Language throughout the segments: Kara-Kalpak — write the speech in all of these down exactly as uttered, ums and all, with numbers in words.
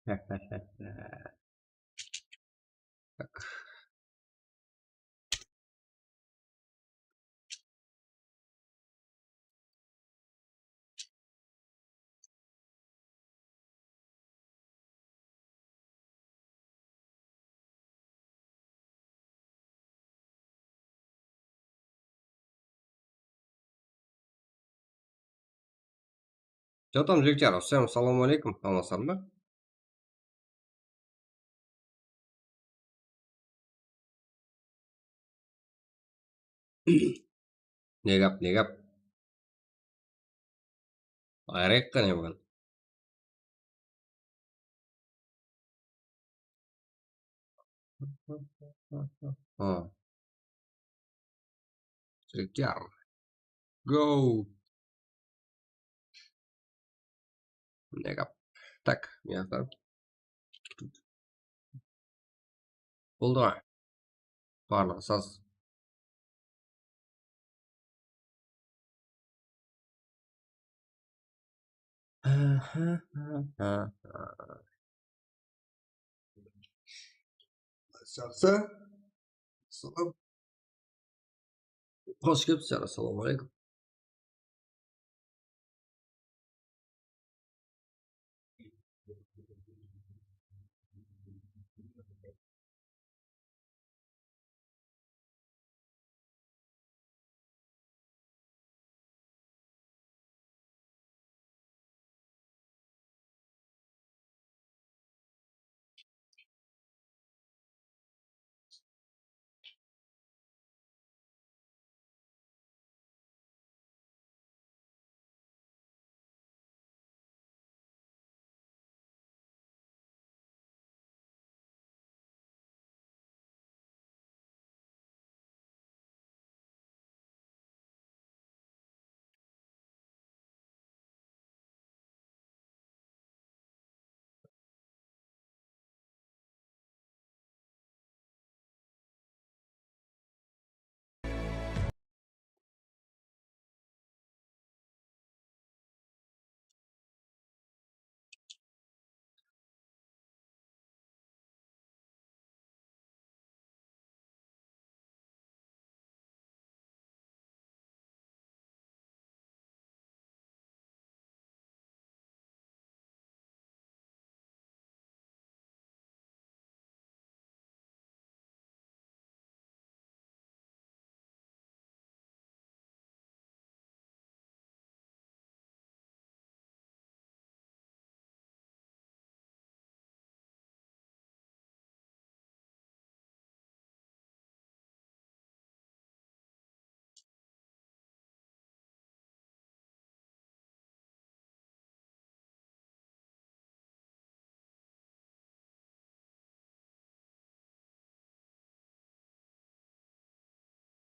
Tak. Jotam jigitler, assalawma aleykum, amansızlar ma? Ne gáp, ne gáp? Ayırayıq qáne búgin. Ha. Jigitler. Go. Ne gáp? Tak, mına jaqta. Boldı ǵoy. Barlıǵı saz. Jaqsı. Salam. Xosh kelipsizler, assalawma aleykum.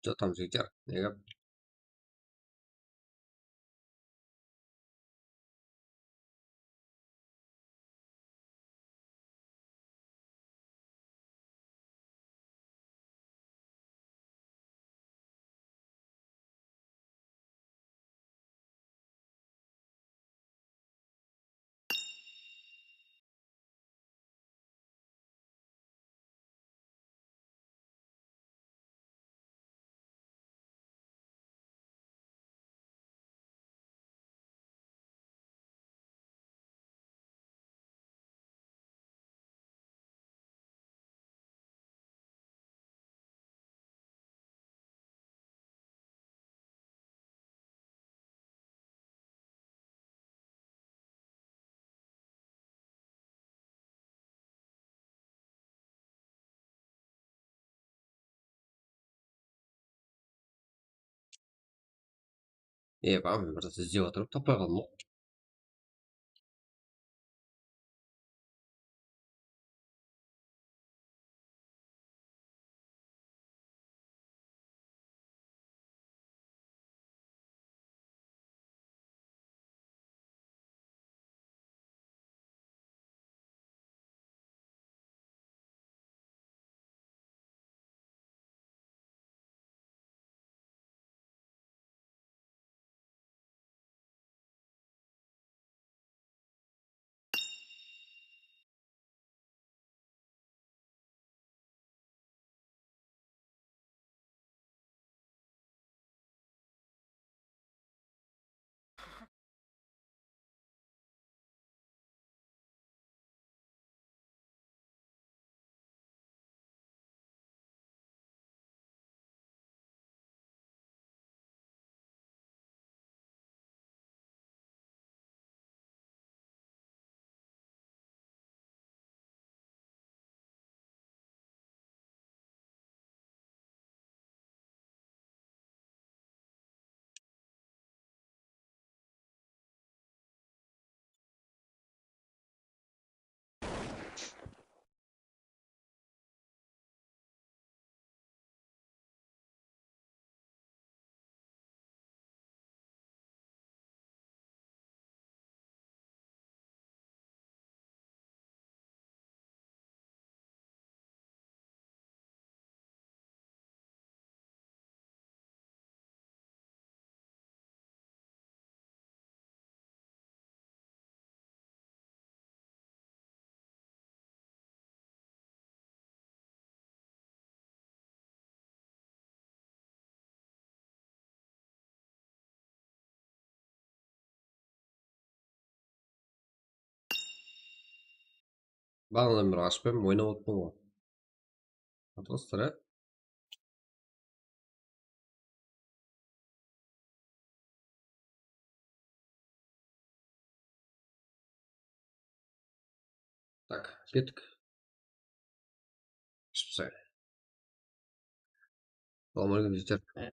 Jotam jigitler, ne gáp? E, baǵan bir zat izlep otırıp tapay qaldım ǵoy. Balalar menen ashıp qoyayın, oynap otırman ǵoy. Atlaslar, á? Tak, kettik. Iship taslayın. Salawma aleykum, jigitler.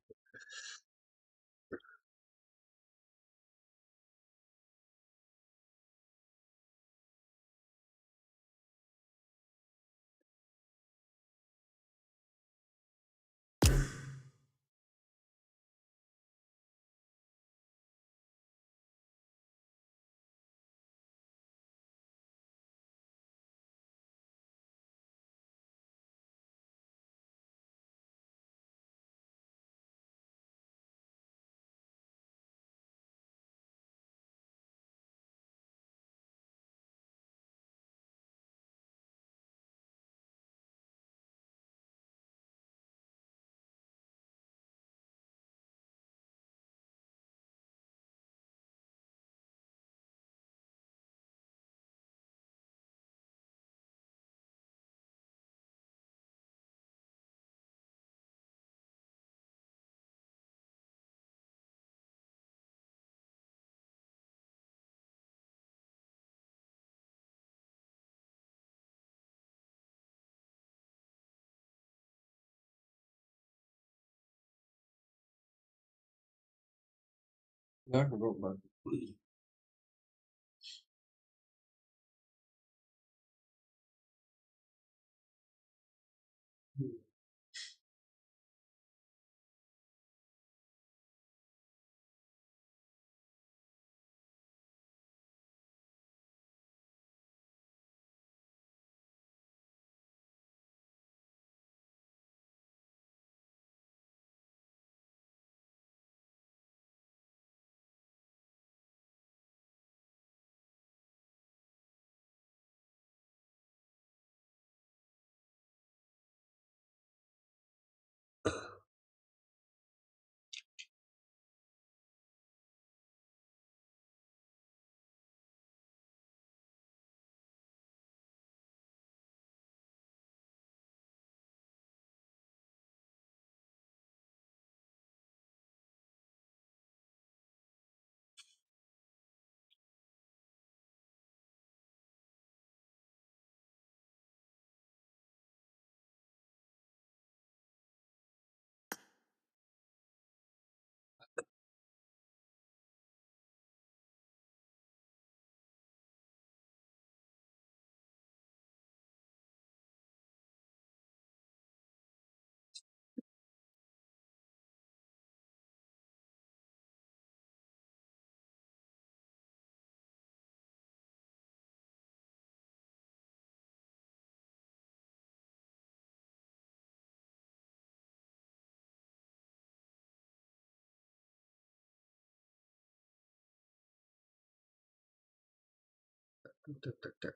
Tak, tak, tak, tak.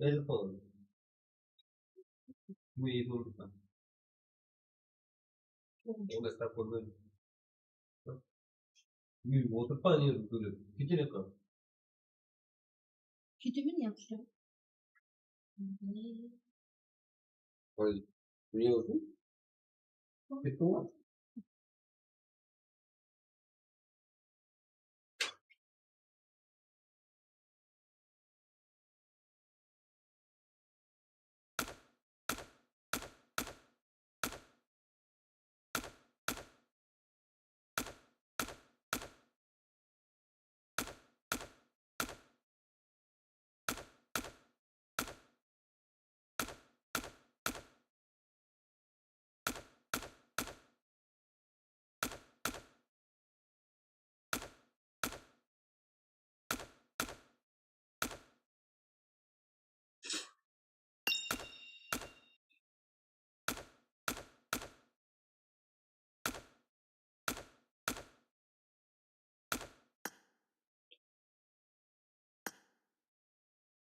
Telefon. Bu eki mıń. Onda kitap koymaydı. Ey, otırıp pa, ne, böyle, keterek qa. Ketemen, ya, usta. Oy, ne boldı? Kettiń ǵoy.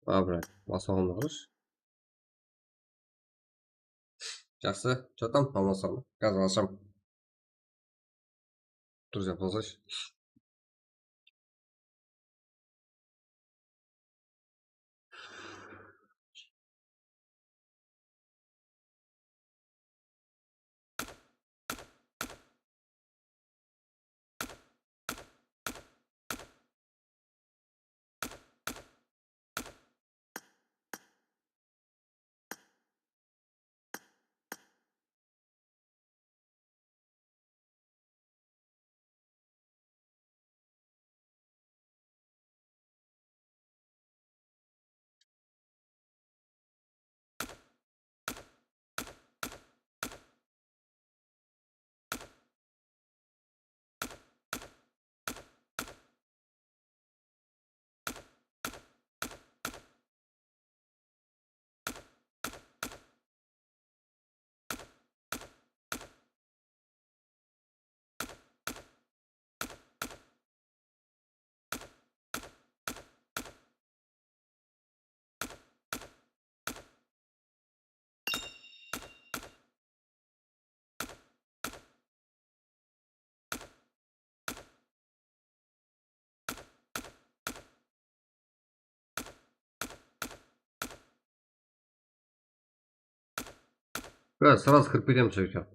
Добрый, masaǵandı qarash. Jaqsı, что там, almasam, gaz alsam. Tur, jap alsayshı. Bas, srazı kirip ketemiz, jigitler.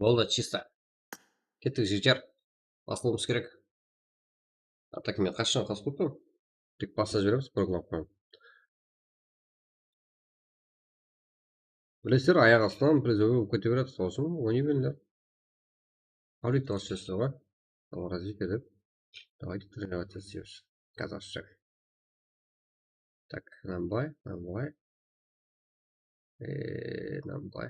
Boldı, чисто. Kettik, jigitler. Baslawımız kerek. A tak men qashshan qasıp qoyıppan. Tek baslap jiberemiz bir knopkanı. Bilesizler, ayaq astınan призовой bolıp kete beredi, sol ushın oynay berińler. Pavlik tawıs jasaydı ǵoy. Al, развитие dep. Давайте тренироваться isleymiz. Казахша. Tak, mınadan bılay, mınadan bılay. Eee, mınadan bılay.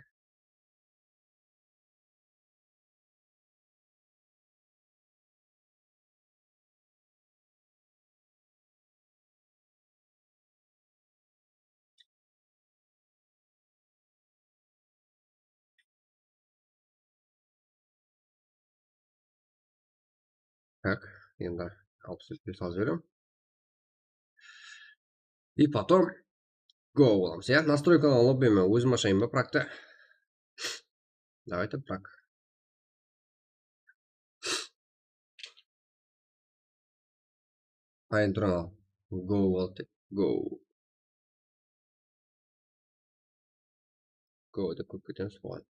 Tak, endi alpıs úsh salıp jiberem. И потом go bolamız, ya. Nastroykalarǵa alıp berme, ózim ashayın ba prakta? Давайте prak. Ayın turıń al. Go boldı. Go. Go dep kóp ketemiz buǵan.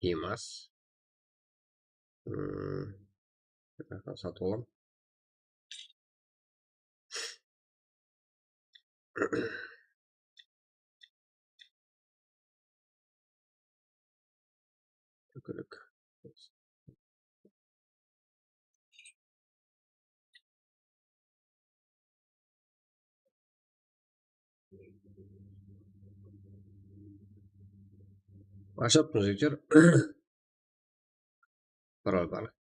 Emas. Hmm. Satıp alam. Tükürük. Başlattım, jigitler. Parol bar.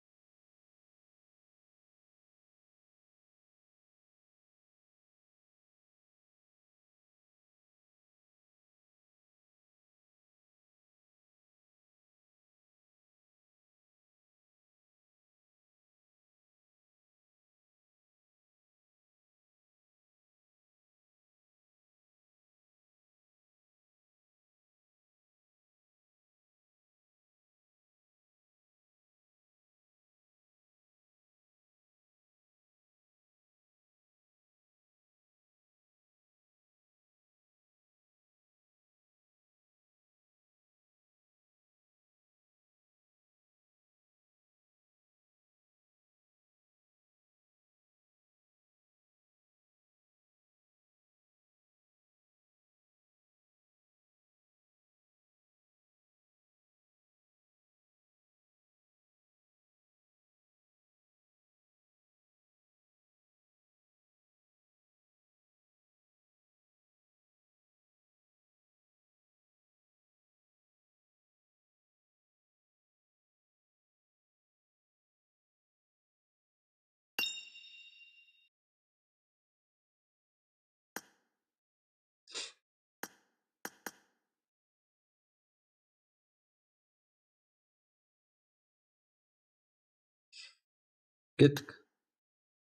Kettik.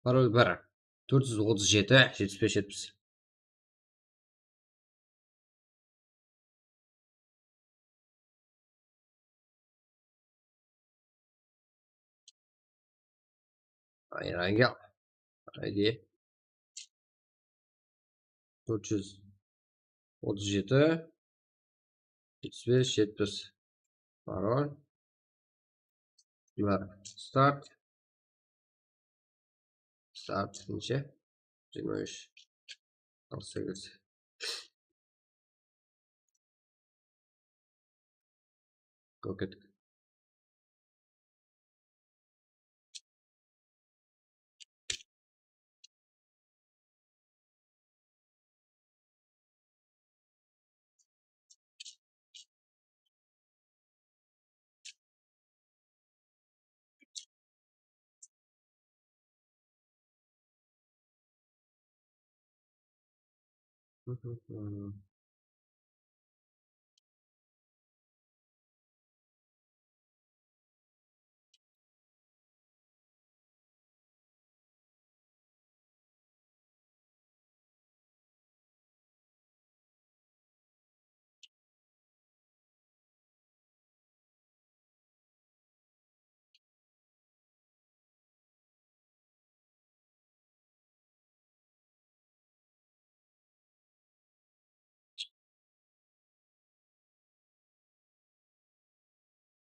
Parol bir. Tórt júz otız jeti, jetpis bes, jetpis. Ayraǵa. Haydi. Tórt júz otız jeti, jetpis bes, jetpis. Parol. Bar. Start. Start neshe? Jigirma úsh. Qırq segiz. Go, kettik.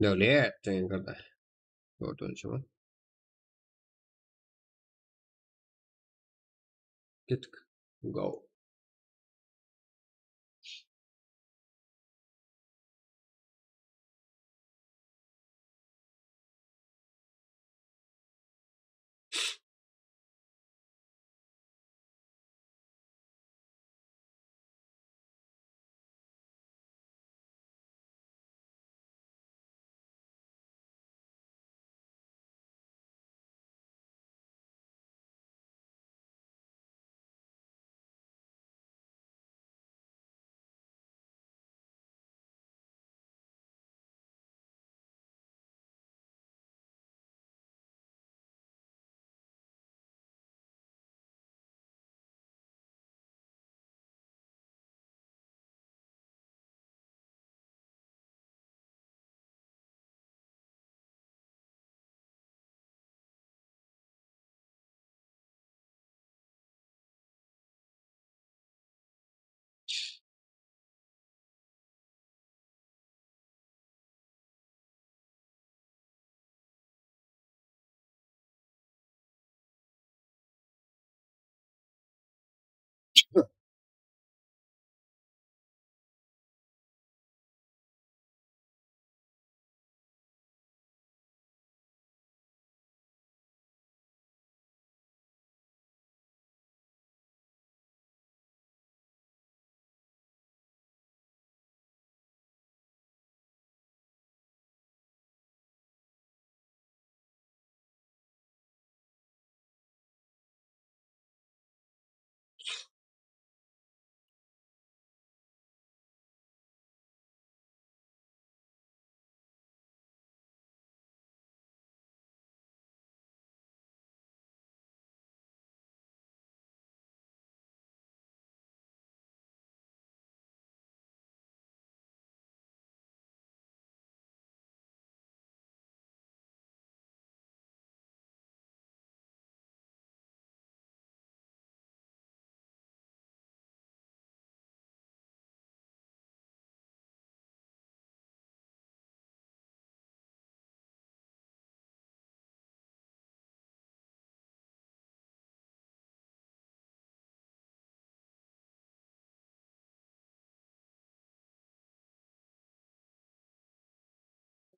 Dáwlet degen kirdi. Dórdinshi ma? Kettik. Go.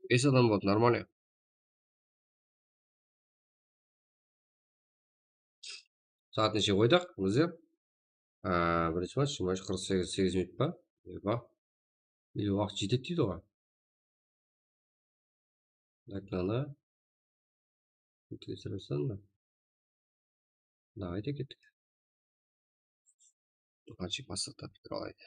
Bes adam boldı, normalno. Saat neshe qoydıq bizler? Aa, birinshi match, jigirma úsh qırq segiz, segiz minut pa? Eba. Ele waqıt jetedi deydi ǵoy. Aytqanda. Давайте kettik. Qancha baslıqta pikir alaydı.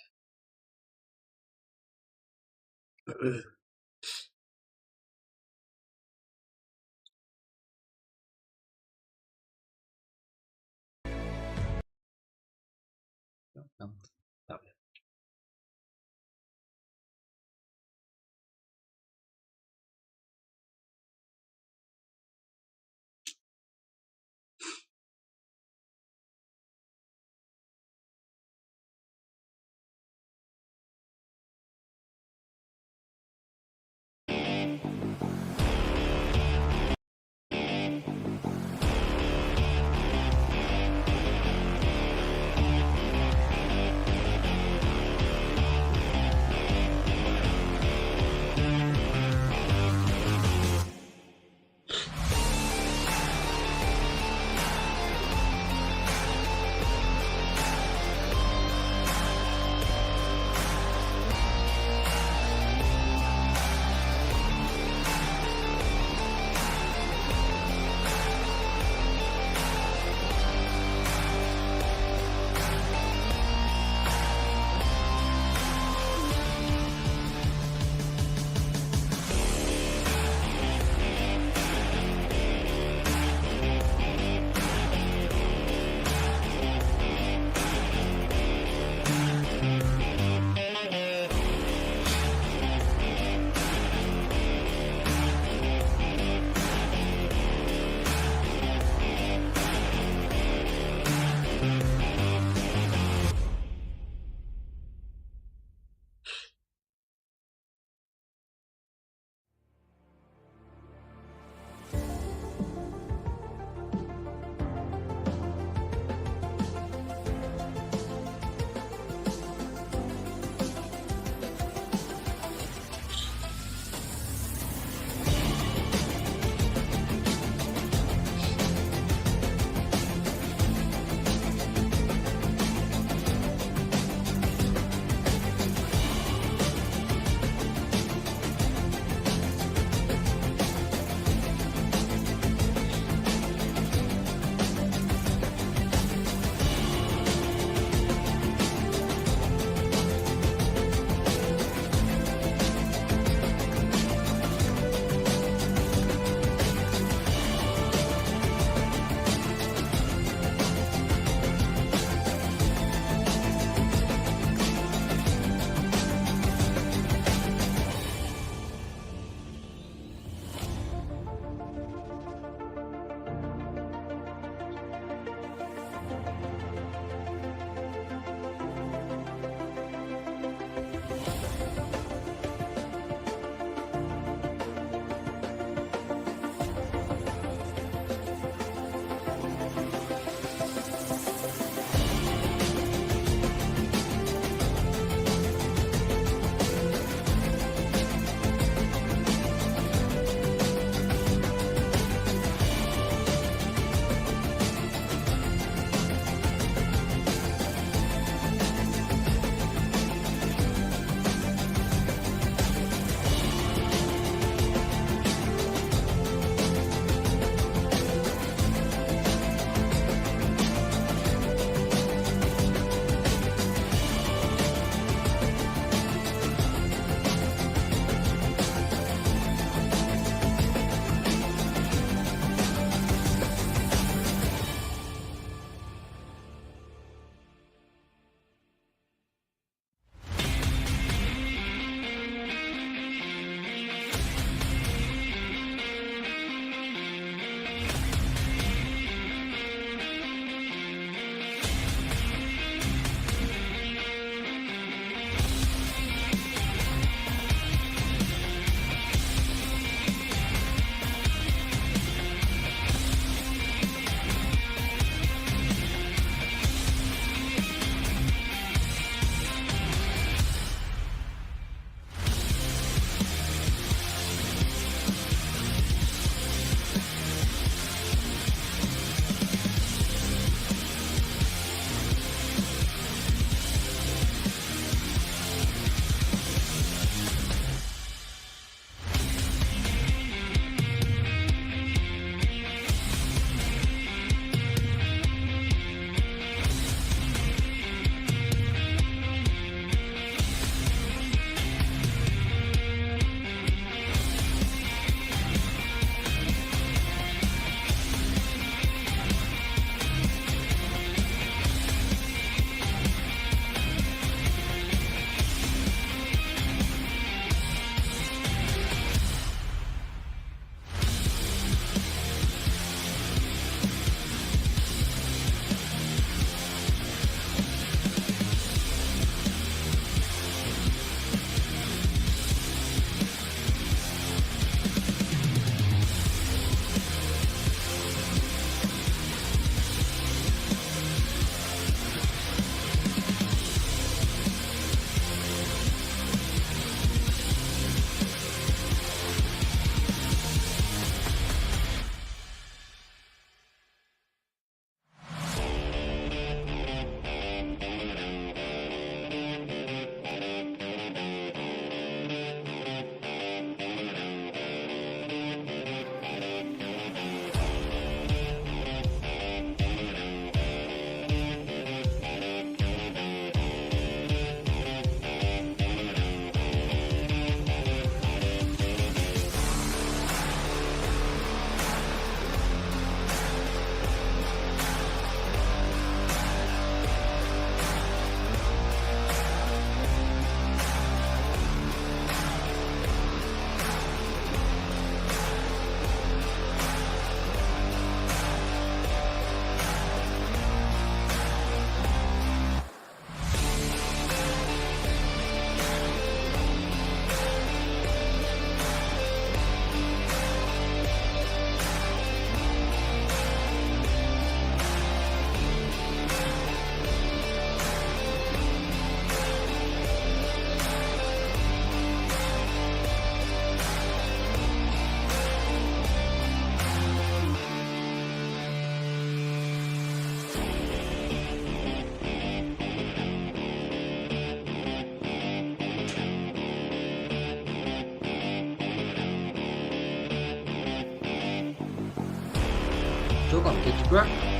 Tamam, kettik be?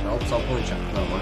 Alpıs altı boyınsha. Tamam.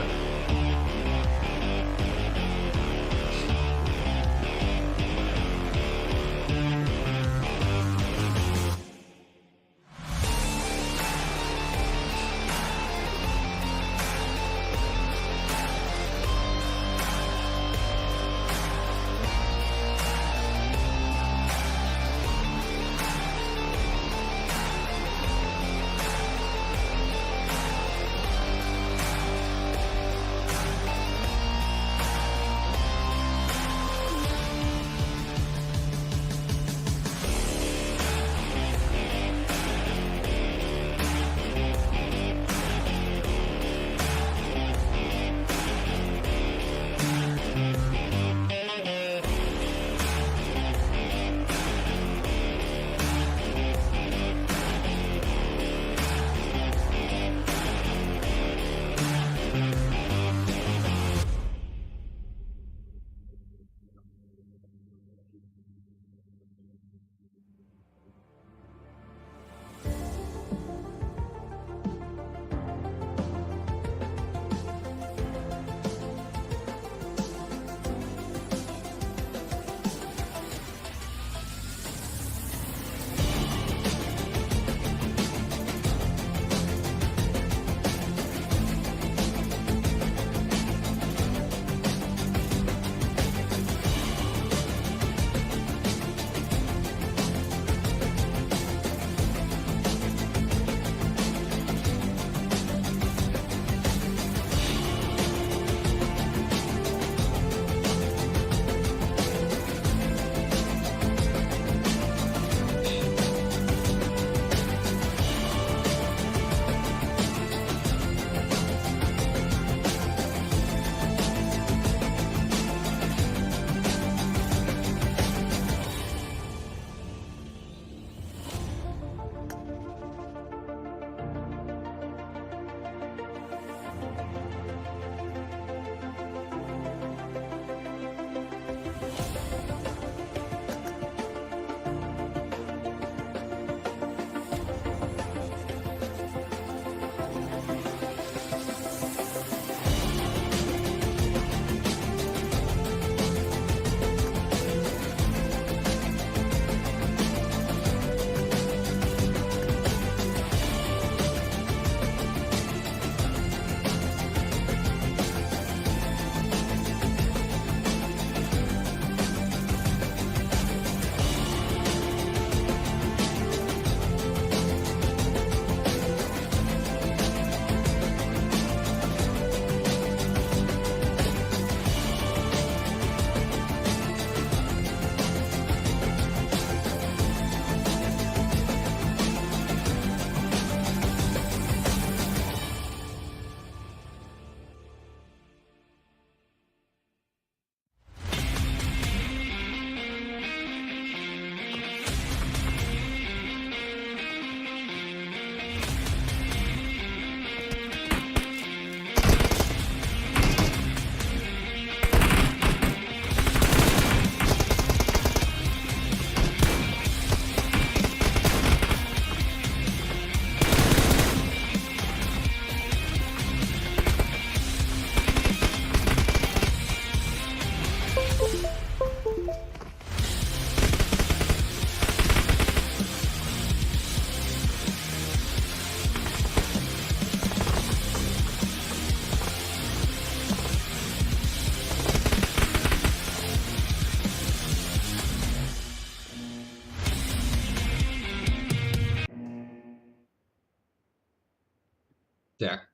Tak.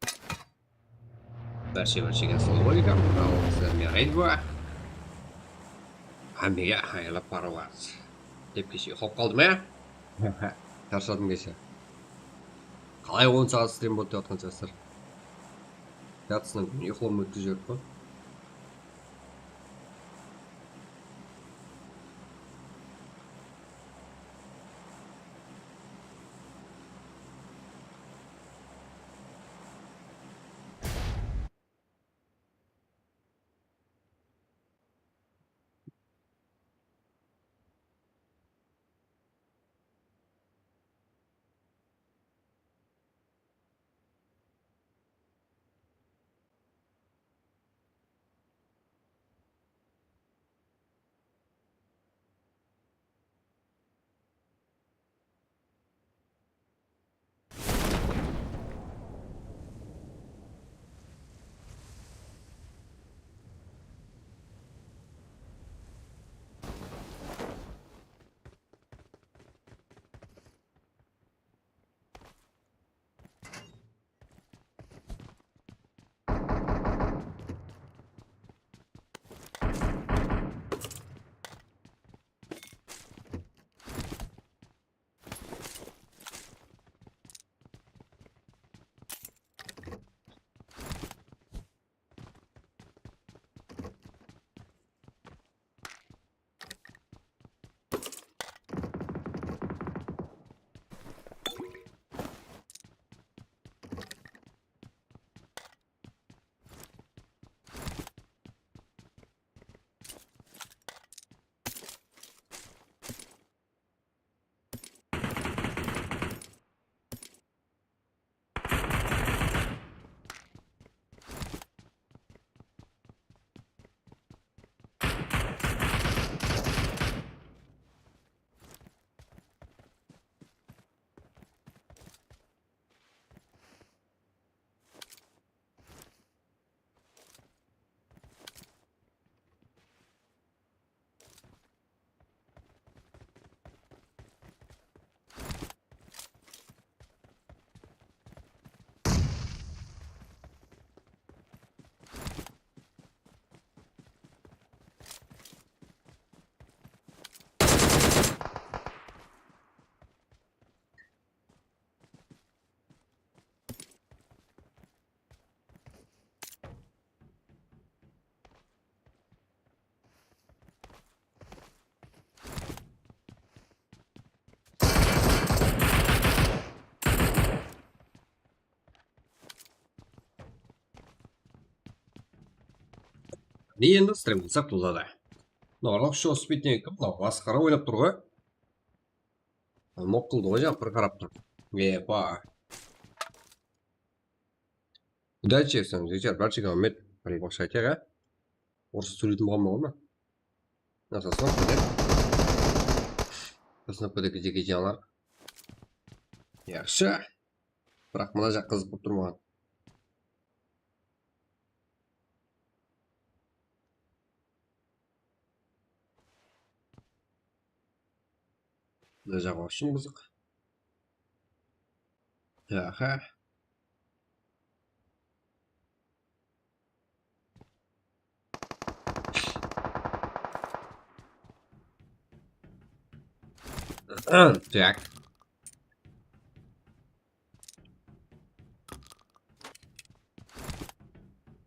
Bárshege bir shegen sol boydı. Mınaw sizler menen qayt ba? Hámmege hayırlap barıwlar. Dep keshe uyıqlap qaldım, á? Sharshadım keshe. Qalay on saat strim boldı dep atqan jaslar. Jatısınan kúnin uyıqlamay ótkizip jiberip qoy. Ne endi stream qılsaq boladı. Mına, ushı spitniki, mına, masqara oynap tur ǵoy. Nok qıldı ǵoy, jańa bir qarap tur. Epa. Udachi, sen, jigitler, barchaǵa áwmet. Bir boshqa aytayıq, á? Orısша sóyleytin bolǵan ba? Nasıl soq, ne? Biz nokadagi jeke janlar. Yaqshı. Biraq mına jaq qızıq bolıp turmaǵan. Mına jaǵı ushın qızıq. Aha. Tak.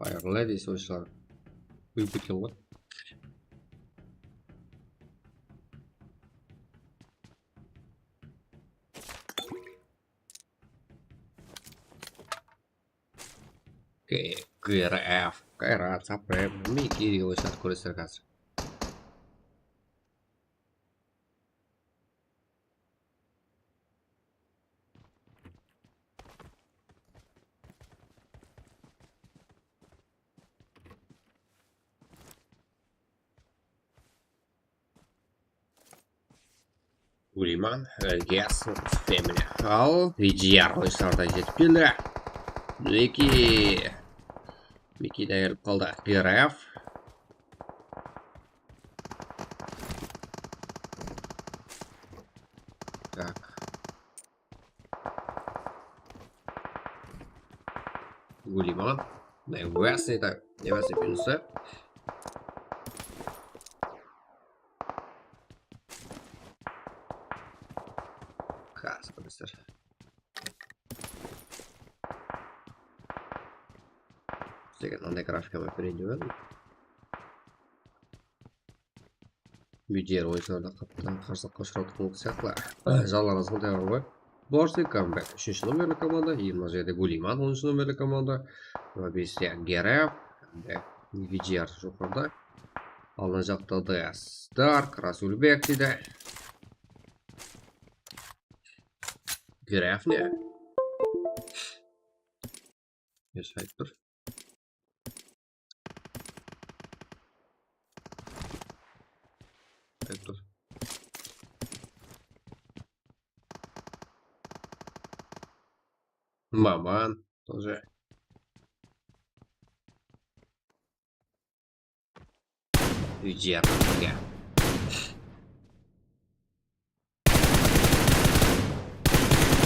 Bayırlı deysiz, oyınshılar. Úyip ketken ǵoy. Okey, G R F, Kayrat, Saprem, Miki degen oyınshılardı kóresizler házir. Guliman, Elgas, Femine Hal, V G R oyınshılar da jetip keldi. Miki, Miki de kelip qaldı. G R F. Tak. Guliman. Ne, Wesley de, ne Wesley, minus. Kas, arkadaşlar. Sizlerge mınanday grafika menen bereyin dep edim. Videolar oyınsızlarda qattan qarsılıqqa ushıratqanlıq sıyaqlı. Janlar azǵantay bar ǵoy. Borsi comeback, úshinshi nomerli komanda, jigirma jeti Guliman, onınshı nomerli komanda, jigirma bes Geref, hám de V G R joqarıda. Aldın jaqta D S Dark, Rasulbek deydi. Geref ne? Yes, aytıp tur. Aytıp tur. Maman, тоже. Úyde birge.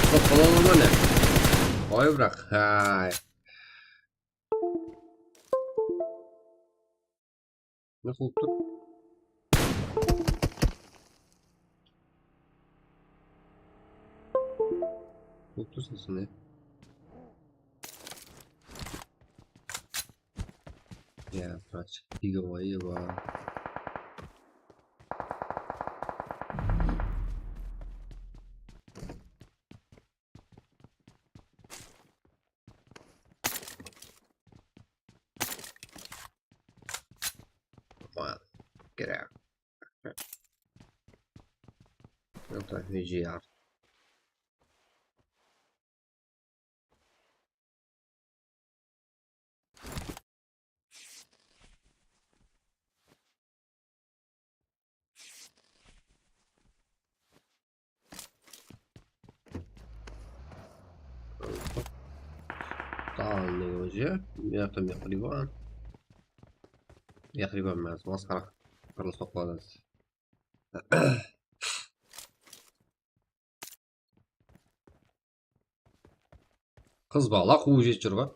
Stop, qala alaman ya. Qoy, biraq. Hay. Ne qılıp tur? Qılıp tursań sen, ya? Ya, прачка, фигово, ё-моё. Ладно, get out. Это V G R. Dal ne ózi? Mıyaqta miyaqriban. Miyaqriban emes, masqara. Qırılıs toqladı. Qız bala quwıp jetip júr ǵoy.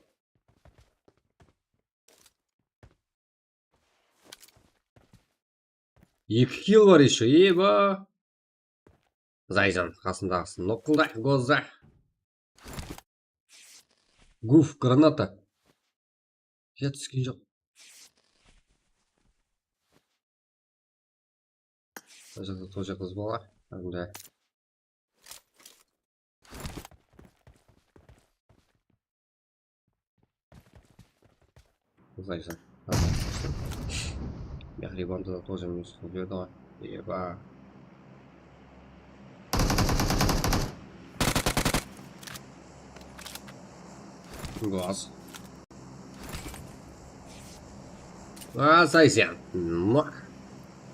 Eki kill bar ещё, eba. Zayzan qasındaǵısın nok qıldı, gozda. Guf, granata. Ya túsken joq. Mına jaqta тоже qız bala. Kádimgide. Zayzan. Ribanda da тоже minus qılıp jiberdi ǵoy. Eba. Glaz. A, Zayzen. Maq.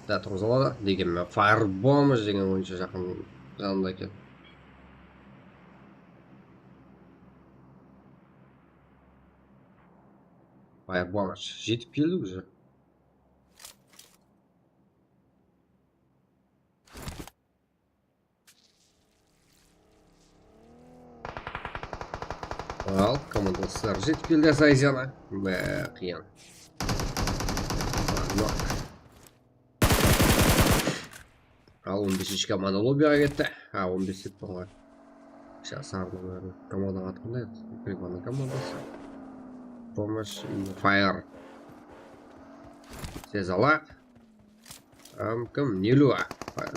Da, turǵızıladı. Degenmen, Fire Bomb degen oyınsha jaqın janında eken. Fire Bomb jetip keldi уже. Al, komandalıslar jetip keldi Zayzana. Mine, qıyın. Al, on besinshi komanda lobbiyaǵa ketti. Ha, on bes dep turǵan. Сейчас sarılardı komandaǵa atqanday. Privanın komandası. Помощь, fire. Sezala. Am, kim? Nilua.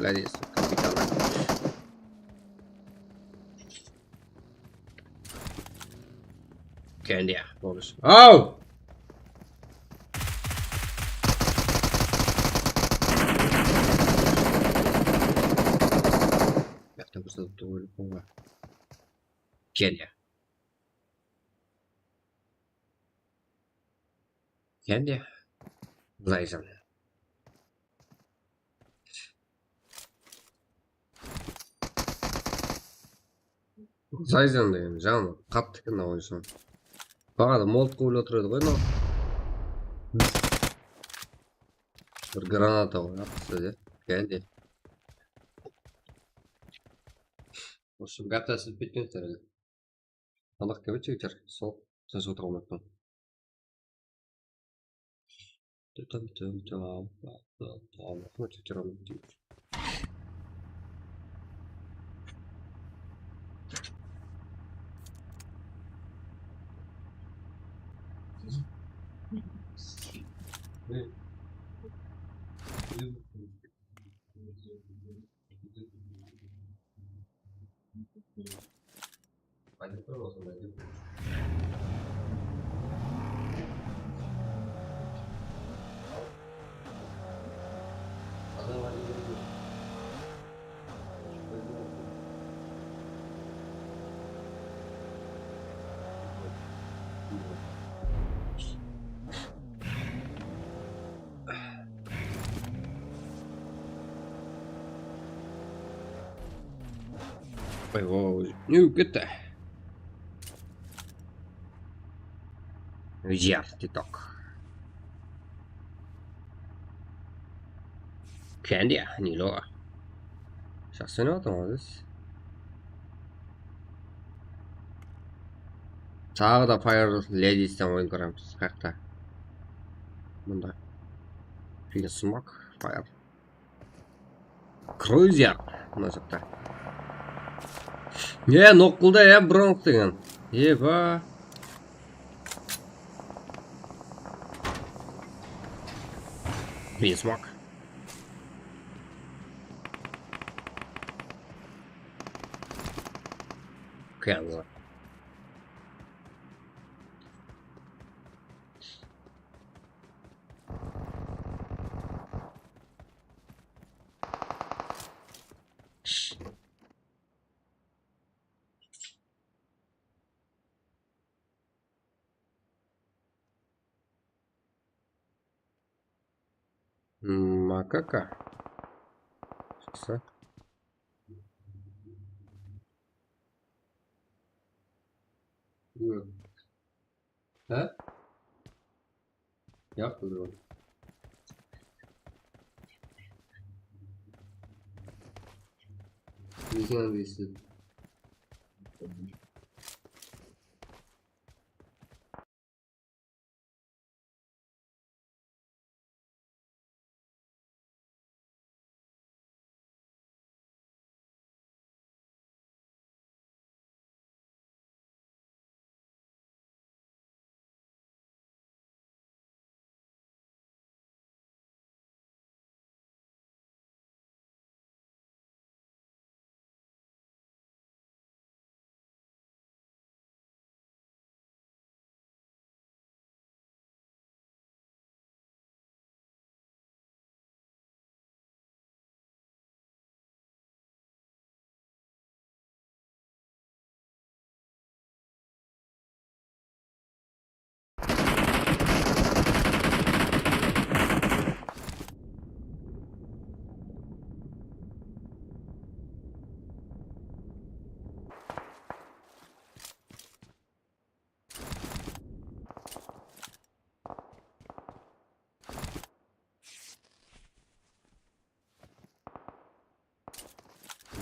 Ladies, kapitanı. Kendi, bonus. Au! Yaqtan kórsetip tur, ólip qoyma. Kendi. Kendi. Zayzen. Zayzen degen janı qattı eken mına oyınsha. Baǵada molotqa oylap tur edi ǵoy mınaw. Bir granata ǵoy, aqısı de. Kendi. Usı gáp tásip ketken sizlerge. Tamaq kebe jigitler, sol, tınısh otıra almayappan. Tüm, tüm, tüm, al, al, al, al, al, al, al. Ой, ой, ой, ketdi. Jar, TikTok. Kendi, Nilo. Jaqsı oynap atırmız biz. Taǵı da Fire Ladiesten oyın kóremiz. Qayaqta? Mında. Finish Smoke, Fire. Cruiser. Mına jaqta. Ne, noqqılda ya, bronz degen. Eba. Finish Smoke. Kenzo. Makaka. Jaqsı. Há? Yap, bro. Neseń anglıysiz?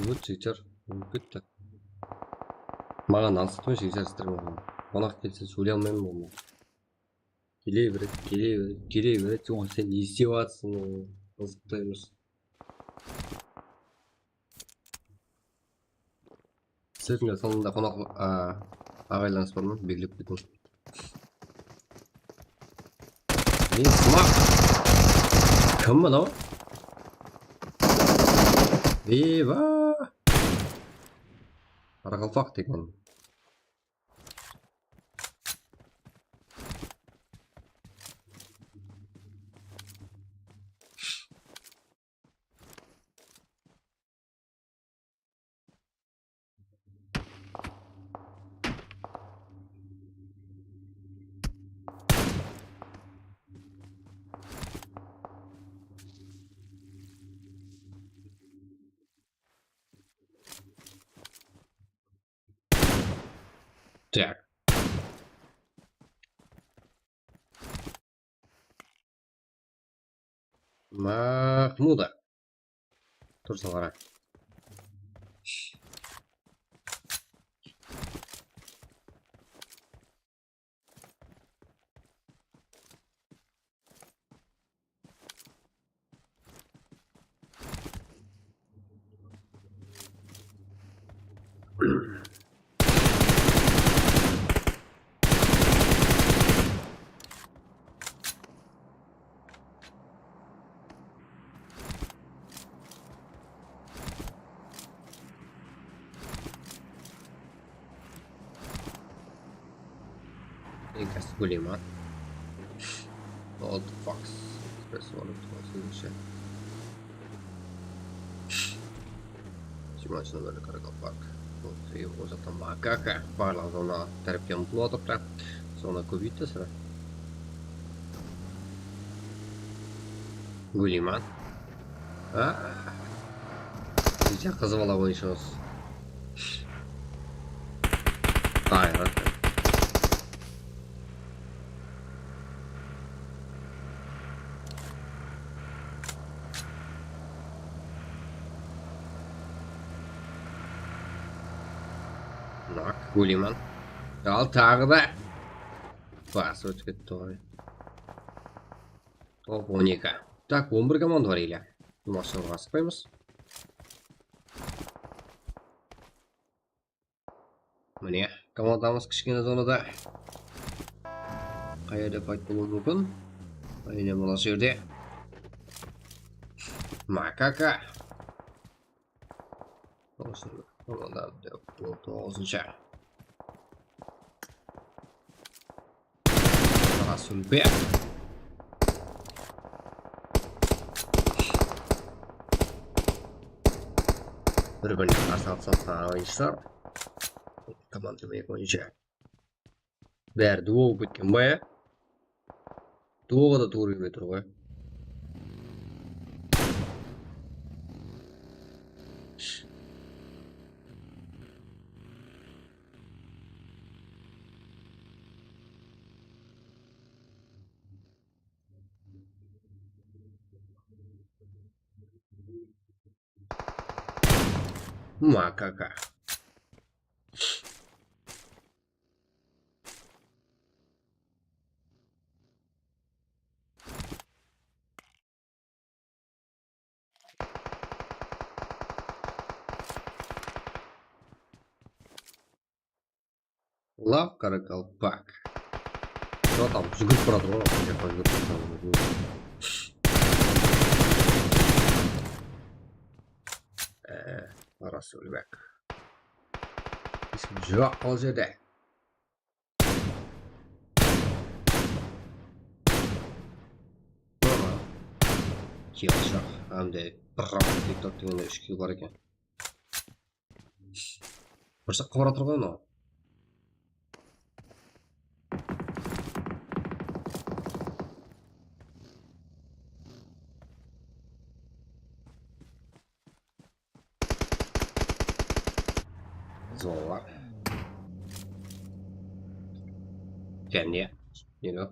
Вот, jigitler, ólip ketti. Maǵan alsatpay, jigitler, stirmegen. Qonaq kelse, sóyley almayman onnan. Kele beredi, kele beredi, kele beredi. Oǵan sen ne islep atırsań? Qızıqtı emes. Sizlerge sonında qonaq, a, aǵaylanıs bar ma? Beklep ketiń. Ne, smak? Kim mınaw? Eywa! Qaraqalpaq degen. Так. Mahmuda. Tursań, qara. Eń kásip gúleyman. Old Fox. Express World toǵızınshı. Jigirmanshı nomerli Qaraqalpaq. Ozaqta makaka. Barlıq zona tárepten ulıp atırıptı. Zona kóbeydi de sıra. Gúleyman. A. Bizde qız bala boyınsha os. Qayrat. Nak, gúleyman. Al, taǵı da. Bas, ótip ketti ǵoy. Top on eki. Tak, on bir komanda bar ele. Mashinaǵa asıqpaymız. Mine, komandamız kishkene zonada. Qayerde payt bolıwı múmkin? Áyne, mına jerde. Makaka. Toǵızınshı. Rasulbek. Bir-birine qarsı atılısatqan oyınshılar. Komanda demek boyınsha. Bári duo bolıp ketken ba, ya? Duoǵa da tuwrı kelmey tur ǵoy. Makaka. Love Qaraqalpaq. Что там? Júgirip baratır ǵoy, jaqqa júgirip baratır. E, Rasulbek. Joq ol jerde. Kiyalshaq, hám de bir round TikTok degende úsh kill bar eken. Bir jaqqa baratır ǵoy mınaw. Zola. Jáne. Yürü.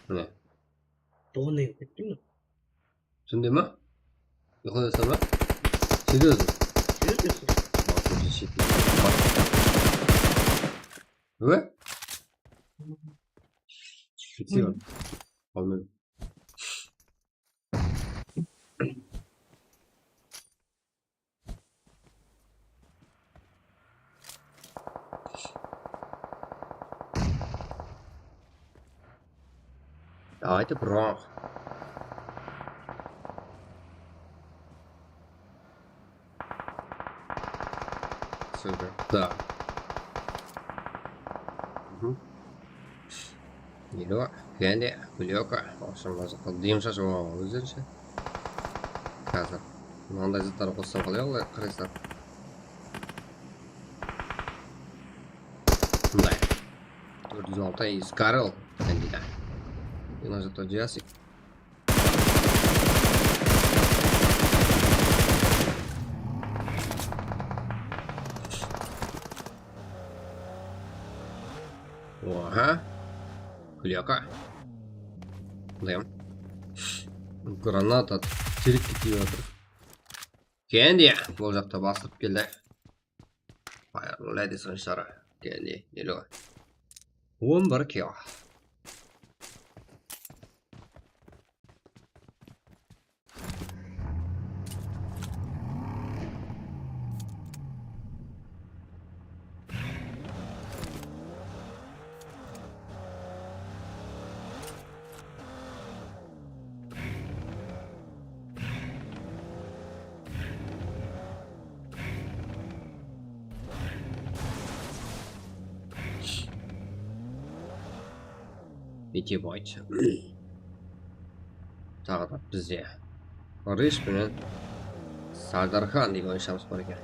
Mine. Dogonday bolıp kettim. Túnde ma? Uyqıdasań ba? Серьёзно? Серьёзно? Basımdı shiyip. Ва? Спасибо. Almayman. Давайте, bro. Супер. Так. Мгм. Nelo, kendi, Kulyoka. В общем, házir diyim shashıp alǵan ózlerinshe. Házir mınanday zatlar qossam qalay, olay qaraysızlar. Mınday. Tórt júz altı Skarl kendida. Mına jaqta jasik. Oha. Kulyoka. Dım. Granata terekke tiyip atır. Kendi, bul jaqta bastırıp keldi. Fire ladies ǵınshları. Kendi, nelo. On bir kill. Mitebayt. Taǵı da bizde Rish penen Sardarxan degen oynashımız bar eken.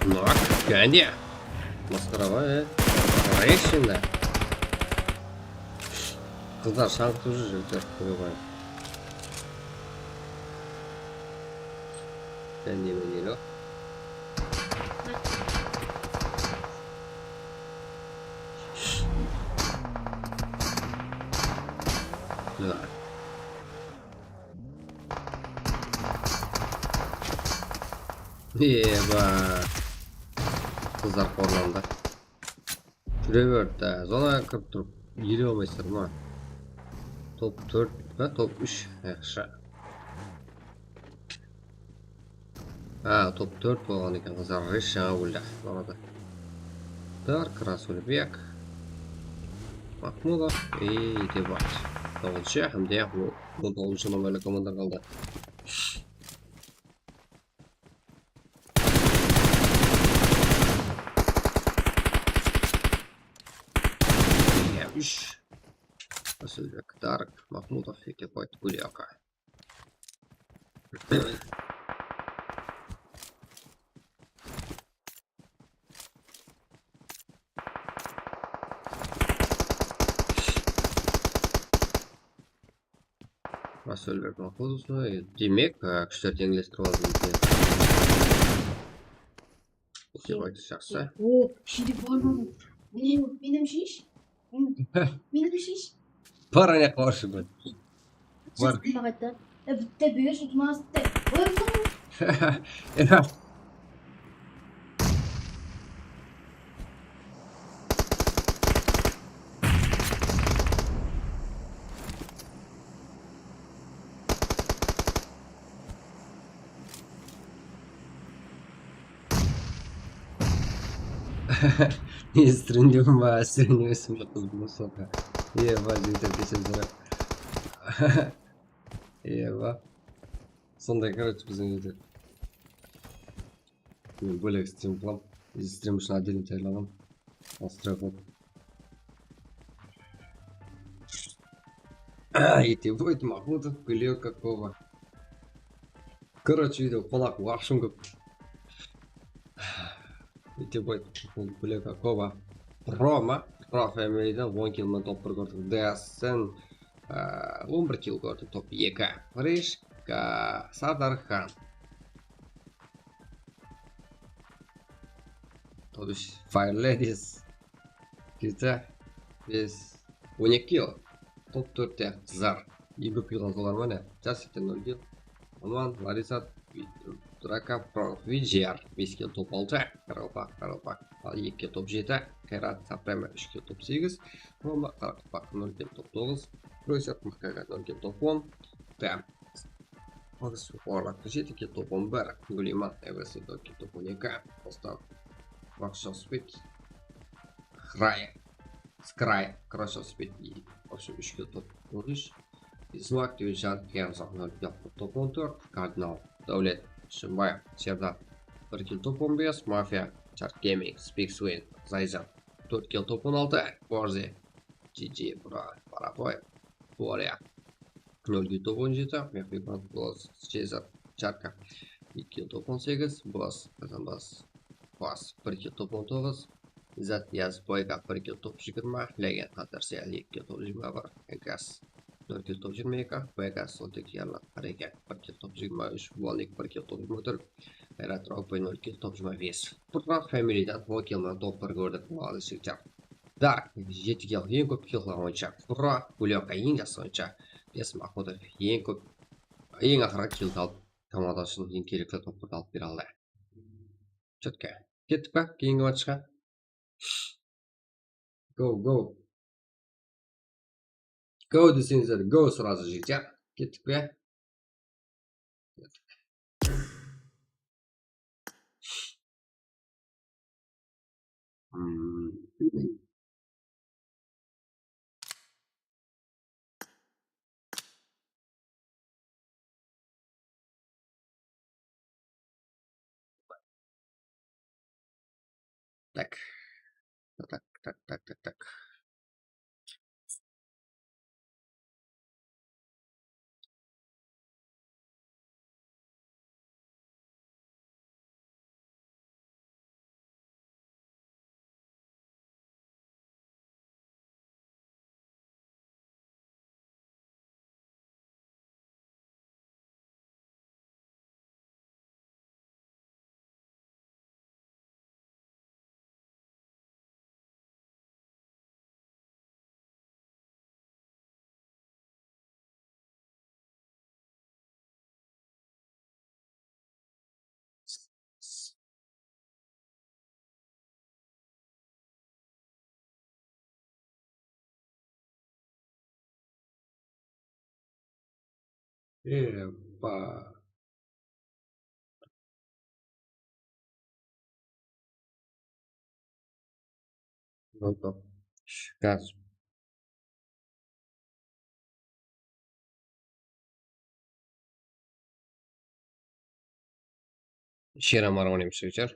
Nak, kendi. Masqara ǵoy, e. Qarayıq endi. Qızlar shańqıtıp júr, jigitler, kóre qoyıń. Kendi, kendi. Mına. Eba. Qızlar qorlandı. Júre berdi da. Zonaǵa kirip turıp ele almaysızlar ma? Top tórt pa, top úsh. Yaqshı. Ha, top tórt bolǵan eken, qızlar, Rish jańa óldi, bu arada. Dark, Rasulbek, Mahmudov, ey, Debat. Toǵızınshı hám de on toǵızınshı nomerli komandalar qaldı. Úsh. Rasulbek, Dark, Mahmudov, Debat, Gulyoka. Rasulbek Mahmudovtı, demek, e, kúshler teńlestirip aldı eken. Dep aytıp jaqsı. O, ishinde bar ma? Mine, menimshe ish. Menimshe ish. Bar, ane, qarshıma. Bar. Siz qaytta? E, bitta ber, jutmas bitta. Oy, bitta. Ena. Ne, stream dep pa, stream emes, qız, bu soka. Eba, jigitler, keshirip sorayman. Eba. Sonday, короче, biziń úyde. Men bólek stream qılam. Stream ushın отдельно tayarlaǵan. Nastroy qılıp. Итебой Махмутов, Глёка, Кова. Короче, video qonaq waqshım kóp. Итебой Махмутов, Глёка, Кова. Pro ma? Pro Familyden on kill men top bir kórdik. Deasen, á, on bir kill kórdik, top eki. Frishka, Sadarxan. Top úsh, Fire Ladies. Jeti, bes, on eki kill. Top tórtte Qızlar. Eń kóp kill alǵanlar mine. Jasipten nol kill. Aman, Larisa, Draka, Pro, Vijer, bes kill, top altı. Qaraqalpaq, Qaraqalpaq. Al, eki kill, top jeti. Qayrat, Saprema, úsh kill, top segiz. Roma, Qaraqalpaq, nol kill, top toǵız. Roysat, Makaga, nol kill, top on. Tam. Orıs, Orlaq, jeti kill, top on bir. Guliman, Everest, nol kill, top on eki. Rustam, Rockstar Speed. Ray, Scry, Crush of Speed, в общем, úsh kill, top on úsh. Ismak, Tewjan, Kemzak, nol kill, top on tórt. Kardinal, Dáwlet, Shımbaev, Serdar, bir kill, top on bes. Mafia, Shark Gaming, Speak Swing, Zayzan, tórt kill, top on altı. Borze, G G, bro, Paraboy, Borya, nol kill, top on jeti. Mehriban, Boz, Cezar, Charka, eki kill, top on segiz. Boz, Kazanbaz, Bas, bir kill, top on toǵız. Izzat, Yaz, Boyka, bir kill, top jigirma. Legend, Qatar, Seyal, eki kill, top jigirma bir. Egas, nol kill, top jigirma eki. Vegas, Soltek, Yarlı, Hareket, bir kill, top jigirma úsh. Volnik, bir kill, top jigirma tórt. Qayrat, Rockboy, nol kill, top jigirma bes. Pro Familyden on kill men top bir kórdik. Molodec, jigitler. Dark, jeti kill, eń kóp kill qılǵan oyınshı. Pro, Gulyoka, eń jaqsı oyınshı. Bes, Mahmudov, eń kóp, eń aqırǵı kill alıp, komanda ushın eń kerekli top birdi alıp bere aldı. Четко. Kettik pa? Keyingi matchqa. Go, go. Go deseńizler, go сразу, jigitler. Kettik pe? Hmm. Так. Так, так, так, так, так. Epa. Gaz. Shera Marwan emishlik jar.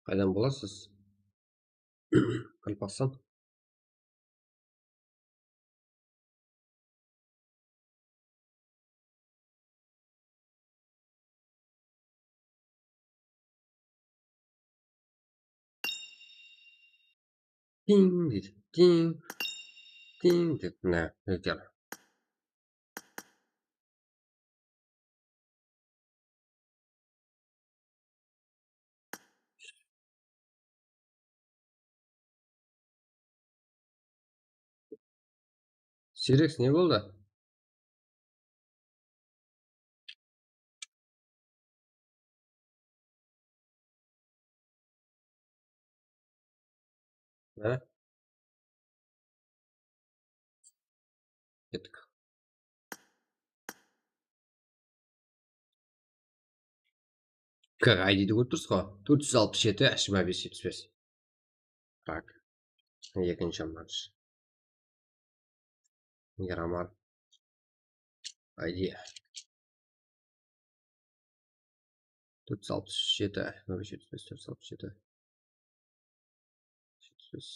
Qaydan bolasız? Qalpaqstan. Tiń deydi. Tiń. Tiń dep, mına, ötedi. Sireks, ne boldı? Há? Kettik. Kak, I D-di kórip tursız ǵo. Tórt júz alpıs jeti, jigirma bes, jetpis bes. Tak. Ekinshi match. Yaramar. I D. Tórt júz alpıs jeti, nol jetpis bes, tórt júz alpıs jeti. Jetpis bes.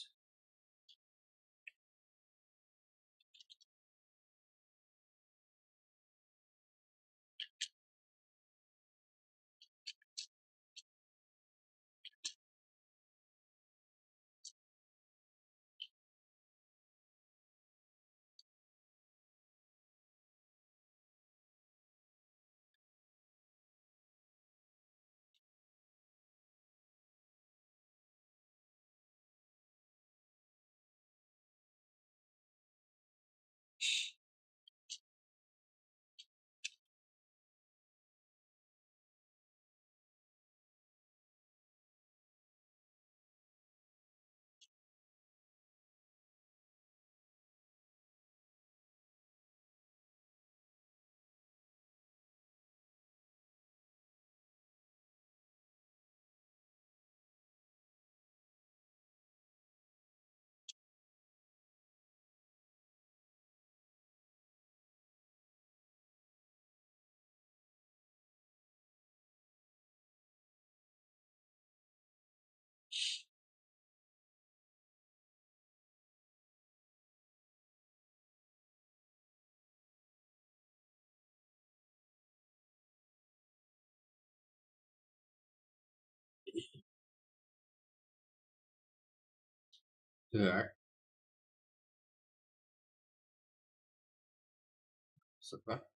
Tak. Sıpa.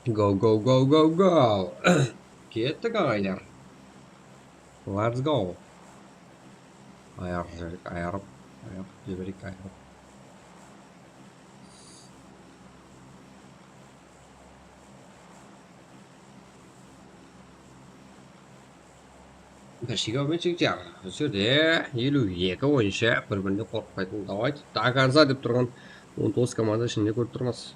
Go, go, go, go, go. Kettik, aǵaylar. Let's go. Ayırıp jibereyik, ayırıp, ayırıp jibereyik, ayırıp. Bir shiykaw men jigitler. Usı jerde eliw eki oyınsha bir-birine qorqıtpaytın. Давайте, до конца dep turǵan on toǵız komanda ishinde kórip turmız.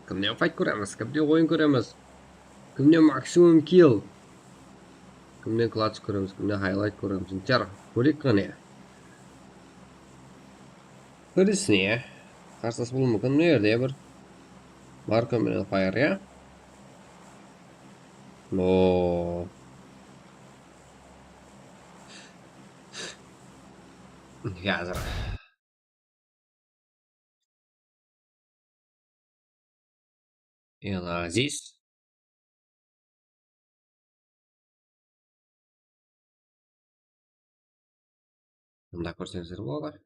Kimnen fayt kóremiz, kimnen oyın kóremiz, kimnen maksimum kill, kimnen klatch kóremiz, kimnen haylayt kóremiz. Jigitler, kóreyik qáne. Birisine qarsılas bolıwı múmkin. Mına jerde bir Marko menen Fire, ya? No. Házir. Elaziz. Mında kórseńizler boladı.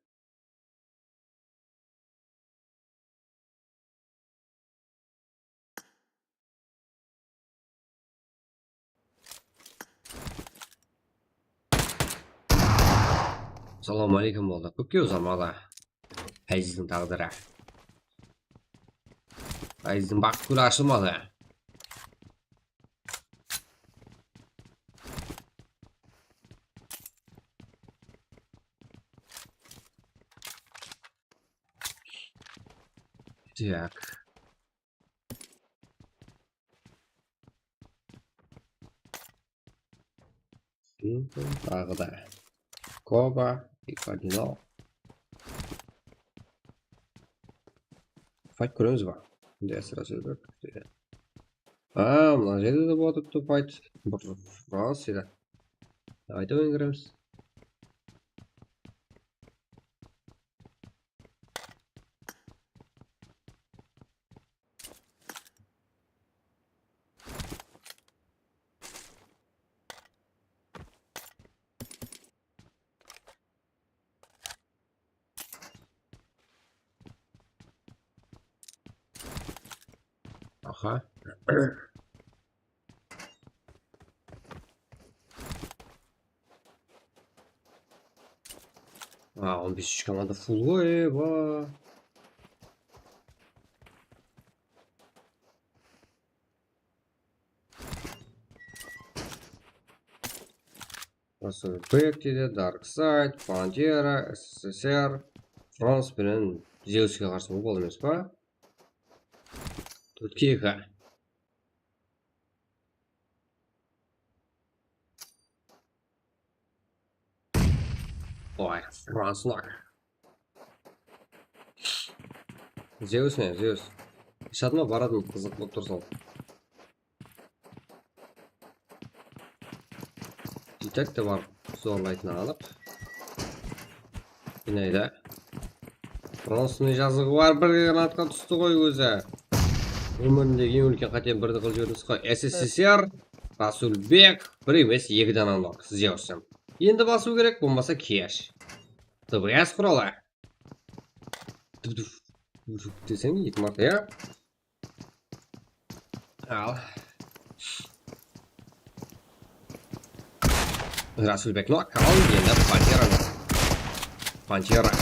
Assalawma áleykum boldı. Kópke uzamadı. Azizdiń táǵdiri. Azizdiń baxıt gúli ashılmadı. Так. Taǵı da. Koba, Ipadino. Fayt kóremiz ba? Bunday asıra sózler. A, mına jerde de boladı fayt. Bir Frans edi. Давайте oyın kiremiz. Aha. A, on besinshi komanda full ǵoy, eba. Rasulbek deydi, Dark Side, Pantera, S S S R, Frans penen Zeuske qarsı bol emes pa? Tórtke eki. Oy, franslar. Zeus ne, Zeus? Shadıma baratın qızıq bolıp tur sol. Detektiv barıp zorlaytın alıp. Binayda. Franstıń jazıǵı bar, bir granatqa tústi ǵoy ózi. Ómirindegi eń úlken qátem birdi qılıp jiberdińiz ǵoy. S S S R, Rasulbek, bir emes, eki dana nok, Zeus sen. Endi basıw kerek, bolmasa cash. T B S quralı. Duf, duf, duf deseń, eki marta, ya. Al. Rasulbek nok, al, endi Pantera nok. Pantera.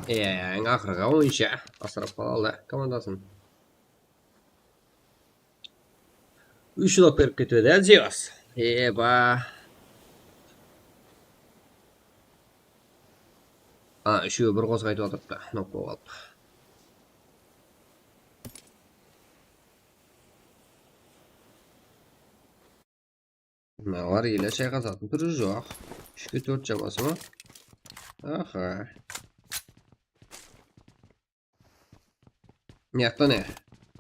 Eń aqırǵı oyınsha asırap qalalı komandasın. Úsh nok berip ketedi, Zeus. Eba. A, úshewi bir qosıq aytıp atırıptı, nok bolıp alıp. Mınalar ele shayqasatın túri joq. Úshke tórt jabası ma? Aha. Mıyaqta ne?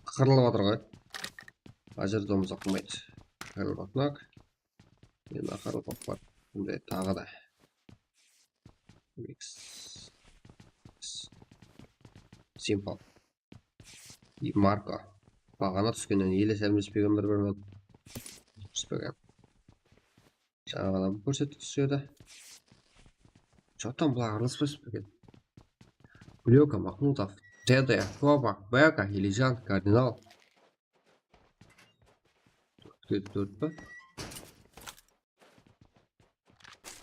Qırılıp atır ǵoy. Házir domız oqımaydı. Qırılıp atmak. Endi qırılıp atmak. Bunday taǵı da. Mix. Simple. Marko. Baǵana túskennen ele sálmespegen bir-birinen. Túspegen. Jańaǵıdan kórsettik usı jerde. Joqtan bular aralaspayız ba eken? Glyoka, Mahmudov, T D, Koba, Beka, Elijan, Kardinal. Tórtke tórt pa?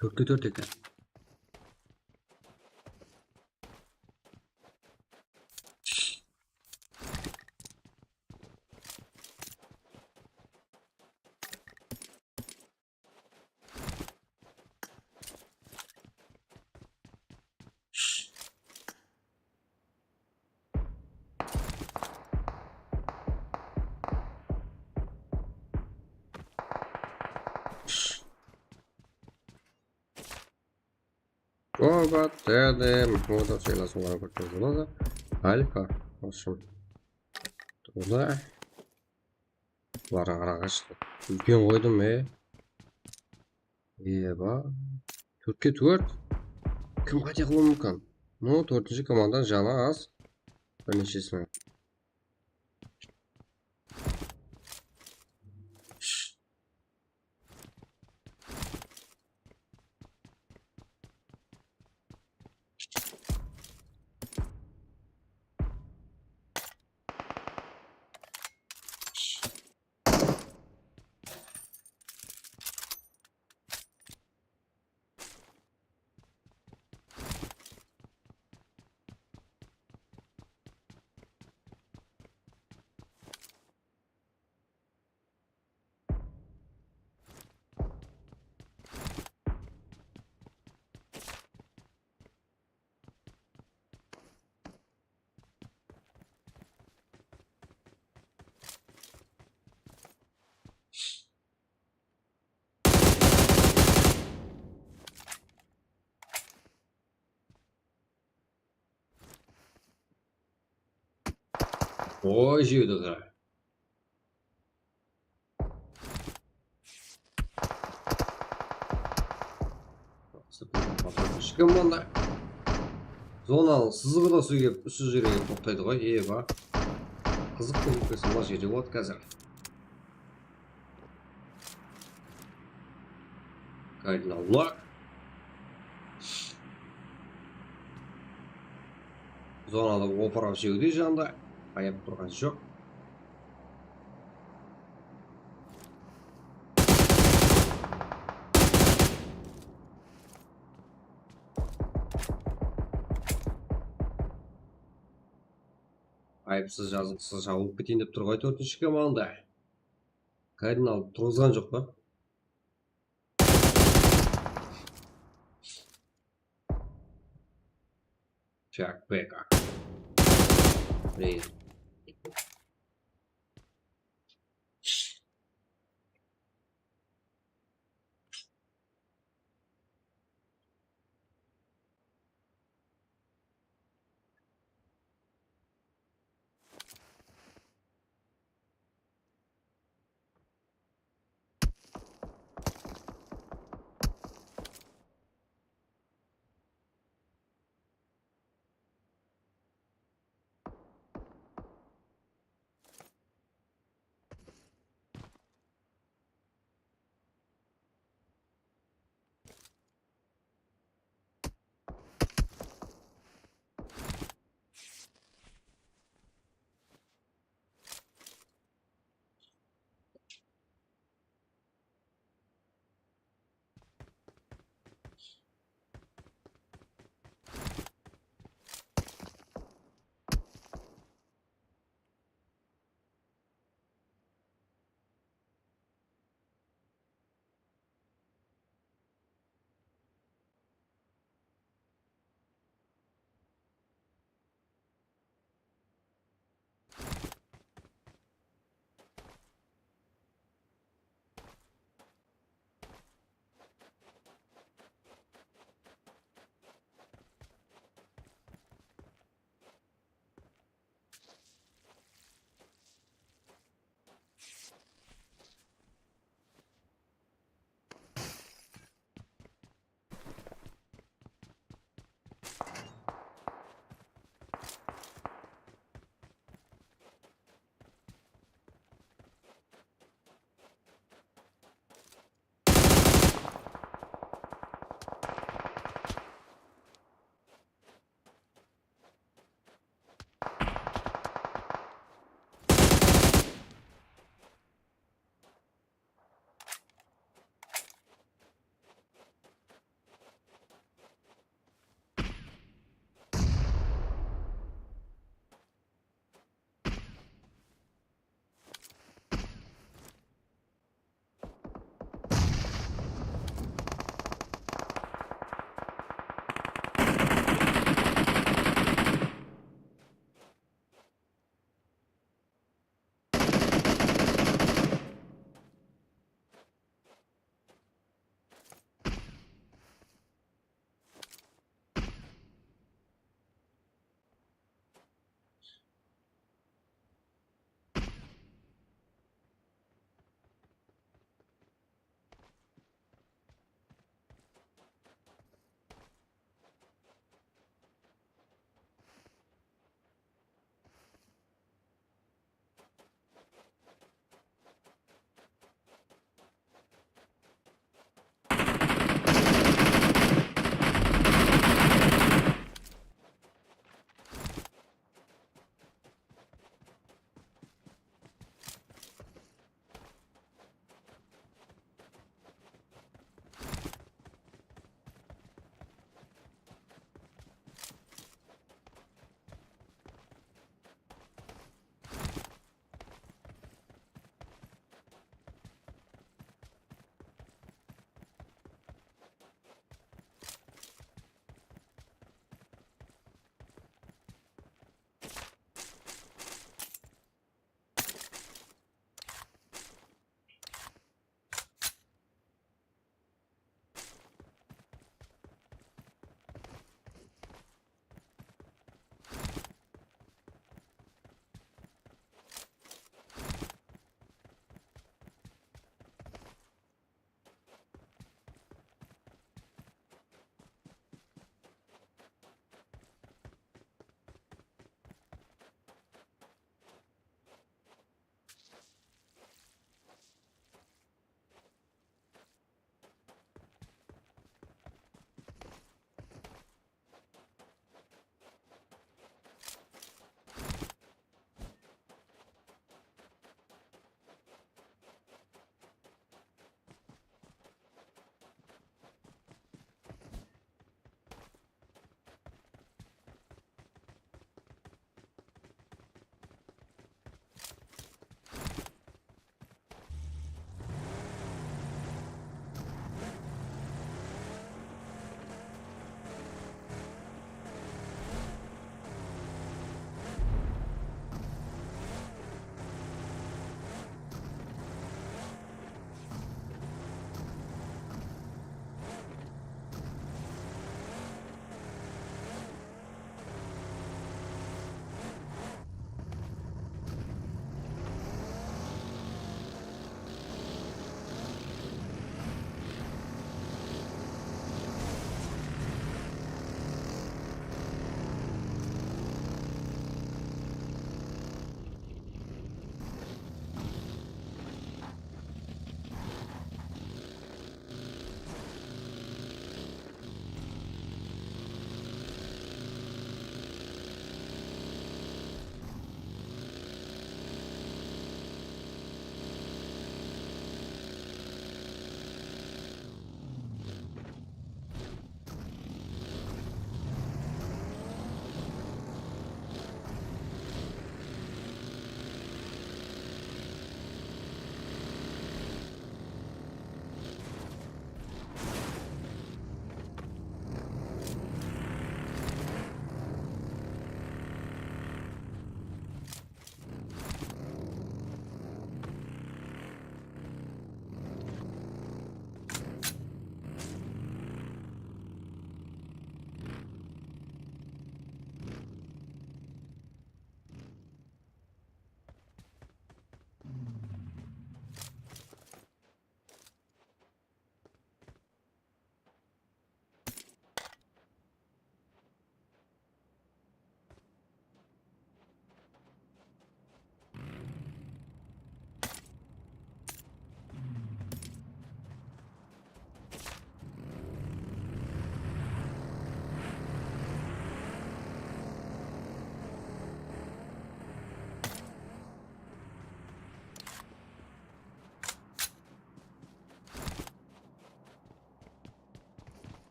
Tórtke tórt eken. Oba, T D, Mahmudov, Seylasovlar kórtedi. Alfa, Hoshim. Toda. Bular araǵa shıqtı. Úlken qoydım, e. Eba. Tórtke tórt. Kim qáte qılıwı múmkin? No, tórtinshi komandanıń janı az. Bir neshesine. Oy, jewdi qara. Ishki komanda. Zonanıń sızıǵı da usı kelip, usı jerge kelip toqtaydı ǵoy, eba. Qızıq bolıp ketsin, mına jerde boladı házir. Kardinallar. Zonada opırıp jewdi janda. Ayap turǵan joq. Ayıpsız, jazıqsız jabılıp keteyin dep tur ǵoy tórtinshi komanda. Kardinal turǵızǵan joq pa? Jack Becker. Mine.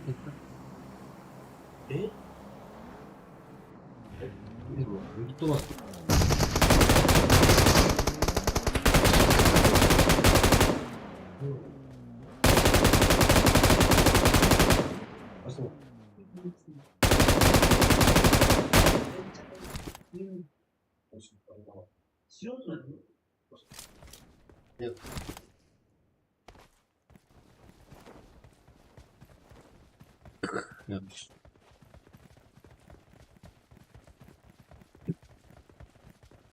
E? Bitti bas. Basın. Yok. Yok.